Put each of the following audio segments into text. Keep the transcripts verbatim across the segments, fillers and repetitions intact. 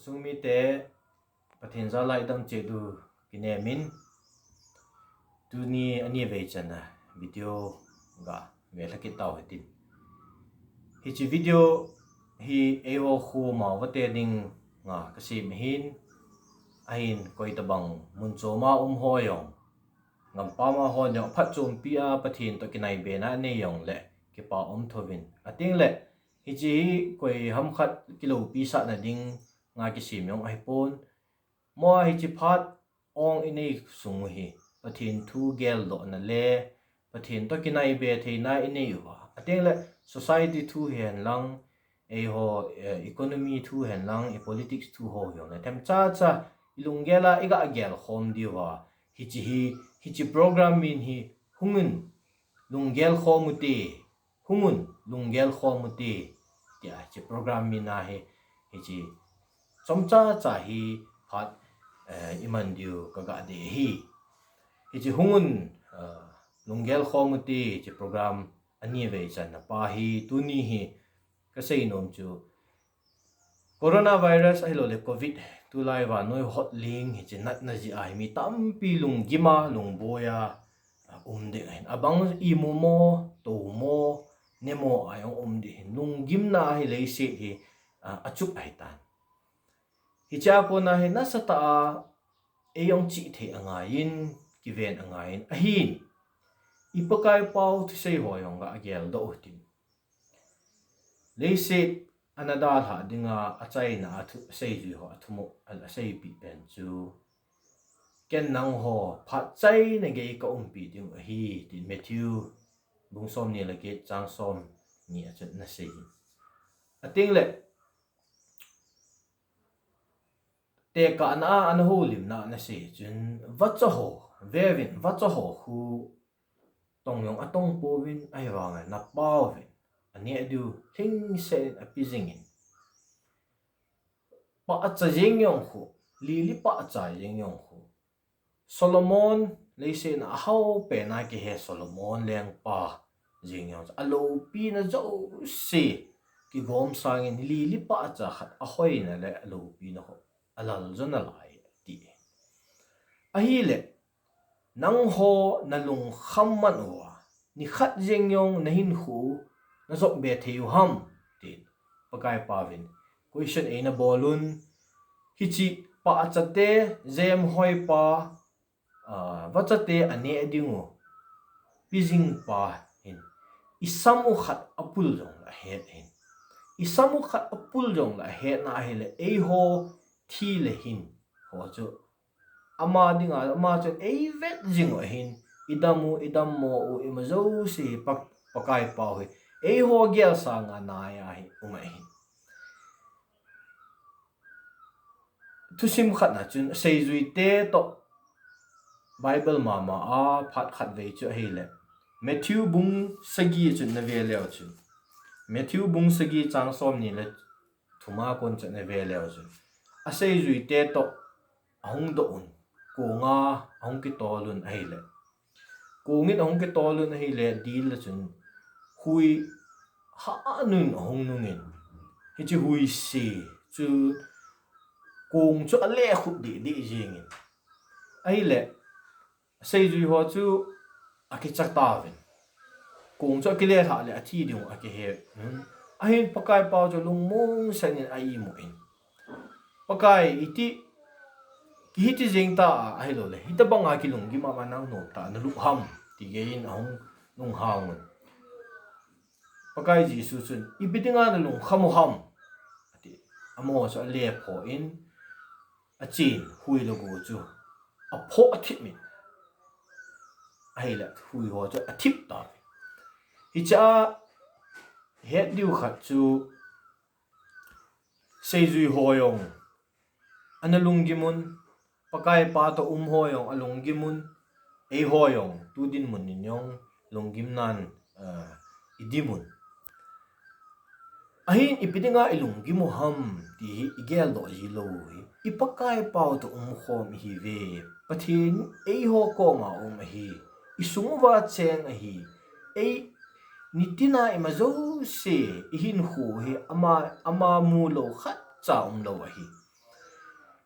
Sungmite, Pathen jal a idam cheh diu kinem in, tuni ani vei channa video ga ve lha kit tau hitin. Hiche video hi eiho kho Mao vate dinga kasem ahin, ahin koitabang mun chom a um ho jong, gampam a ho jong phatchompi a Pathen toh kinaibe na nei jongle kipa um thouvin, atengle hiche hi koi ham khat kiloupi sahna dinga kisem jong ahipon. Mo hiche phat ong inei sung u hi Pathen thu geldohna le Pathen toh kinaibe theina inei uva, atengle society thu hihen lang, eiho, eh, economy thu hihen lang, i politics thu ho hijongle themcha cha ilunggel a iga gelkhom diuva, hiche hi, hiche program min hi Hungin Lunggel Khom Ute, Hungin Lunggel Khom Ute, tia hiche program min ahi. Hiche chomcha cha hi phat, eh, iman diu kaga dei ahi. Hiche Hungin, eh, Lunggel Khom Ute hiche program ani vei channa pa hi tuni hi kasei nom chu, coronavirus ahiloule covid, tulai vannoi hotling hiche natna jeh a hi mi tampi lunggim a, lungboi a, a um ding ahin. Abang imu mo, tou mo, ne mo a jong um ding ahin. Lunggimna hi leiset hi, a, achup ahitan. Hichea kona hi nasatah a ei jong chihthei angaiyin, kiven angaiyin, ahin i Pakaipa u thusei ho jong ga geldoh utin. Leiset ana dalhah dinga achaina a thu, aseijui ho, athumop, aseipeh pen chu, ken nangho phat chaina gei kaumpi dingu ahi, tin Matthew bung somni le get chang somni a chun ana sei. Atengle tekahna a ana houlimna ana sei chun, vacha ho, veuvin, vacha ho khu tong jong atong pouvin, ahivangin napauvin, aneh diu lhingset in ape jingin, pahcha jeng jong khu, lili pahcha jeng jong khu, Solomon, leiset a ahao pen a kihe Solomon lengpa jeng jong chu aloupina jouse kigom sangin lili pahcha khat ahoina le aloupina khu alal jo nalai, ati. Ahile, nangho nalungkham man uva, nikhat jeng jong nahinkho u najop be thei u ham, tin Pakaipa uvin question eina bol un. Hiche pahchate, jemhoipa, a, vachate aneh dingu pejingpa hin, isam u khat apul jongle ahet ahin. Isam u khat apul jongle ahetna ahile, eiho thi le hin ho chu ama dinga, ama chun eivet jingu ahin, idam u, idammo u, ima jouse hi Pa, Pakaipa u hi eiho gel sanga nai a hi um ahin. Thusim khatna chun seijuite toh Bible mama a phat khatvei chu ahile, Matthew bung sagi chun nave leu chun, Matthew bung sagi chang somni le thum a kon chun nave leu chun, aseijuite toh ahung doh un, konga ahung kitol un ahile, kongin ahung kitol un ahile, dil a chun hui hanun ahung nungin, hiche huise chu kong chu alekhup dehdeh jengin, ahile, seijui ho chu akicha tauvin, kong chu akilelhah le athi dingu akihe. Ahin Pakaipa u chu lungmong sangin a-imu in, Pakai, iti, kihiti jeng ta a, ahiloule hitobanga kilunggim a nang nomtah a nalup ham, ti geiyin ahung nunghang un. Pakai Jesu chun, ipi dinga nalungkham u ham, ati. Amaho chu alephoh in, achen, hui le go chu aphoh athip in, ahile hui ho chu athip tauvin. Hichea het diu khat chu, seijui ho jong ana lunggim un, Pakaipa toh um ho jong alunggim un, eiho jong tu dinmun in jong lunggimnan, ah, idim un. Ahin ipi dinga ilunggim u ham ti hi igeldoh ji lou u hi, i Pakaipa u toh umkhom ihiuve. Pathen eiho koma um ahi, isung uva cheng ahi, ei nitina ima jouse ihinkho u hi ama, ama mulou khatcha umlou ahi.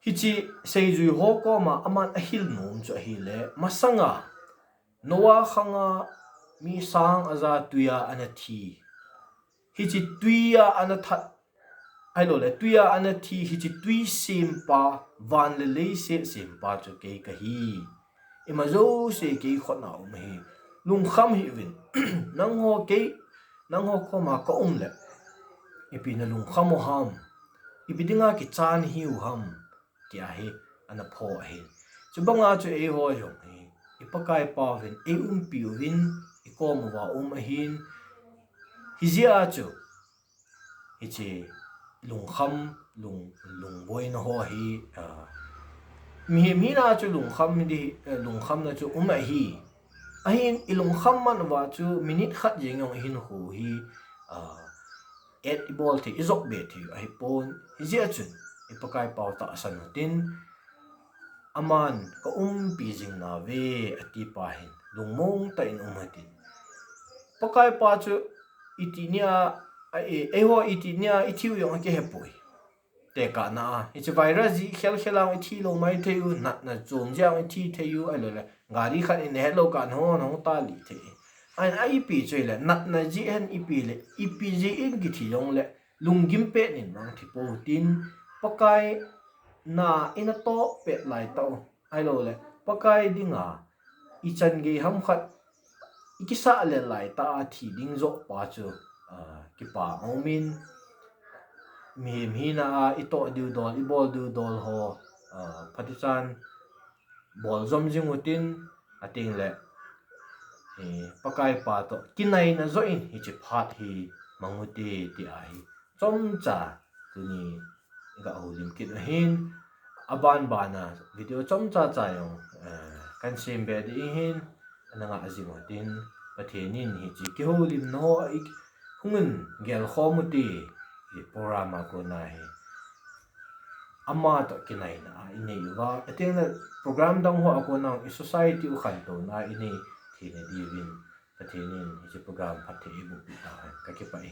Hiche seijui ho koma aman ahil nom chu ahile, masanga Noah khanga mi sang aja tuiya ana thi. Hiche tuiya ana that, ahilouleh tuiya ana thi, hiche tui sempa, van le leiset sempa chu kei kahi. Ima jouse kei khutna um ahi. Lungkham hih uvin. Nangho kei, nangho koma ka um le, ipi na lungkham u ham? Ipi dinga kichat nahiu ham? Tia hi ana pho ahin. Chubanga chu eiho jong hi, i Pakaipa uvin ei umpi uvin, i kom uva um ahin. Hijeh a chu, hiche lungkham, lung, lungboina ho hi, ah, mihem hina chu lungkham di, eh, lungkhamna chu um ahi. Ahin i lungkham man uva chu minute khat jeng jong i hinkho hi, ah, et i bol thei, i jop be thei ahipon. Hijeh chun i Pakaipa u tahsan utin, aman ka umpi jing nauve ati pa hin lungmong tah in um utin. Pakaipa chu iti nia, a, e, eiho iti nia i thiu jong akihepoi. Tekahna a, hiche virus jeh khel khel a i thi lou maithei u, natna chom jeh a i thi thei u, ahilouleh gari khat in ahet lou kah a hung, hung tali thei. Ahin a ipi chu hile, natna jeh hin ipi le, ipi jeh in kithi jongle, lunggim pet in vang thi pou tin, Pakai na i natoh pet lai tah u, ahilouleh Pakai dinga i chan gei ham khat i kisah le lai tah a thi ding joh pa chu, ah, kipa aumin, mihem hina a i toh diu dol, i bol diu dol ho, ah, phatechan bol jom jing utin, ating le, eh, Pakaipa toh kinaina joh in hiche phat hi mang ute ti ahi. Chomcha tuni ga houlim kit ahin, aban bana video chomcha cha jong, eh, kan sem be ding ahin, ana nga jing utin, Pathen in hiche kihoulimna ho a i hung in gelkhom ute, i program a kona hi. Ama toh kinaina a i nei uva, ating le program dang ho a kona i society u khantouna a i nei theina diuvin, Pathen in hiche program phatthei eiboh peh tauhen, ka kipah e.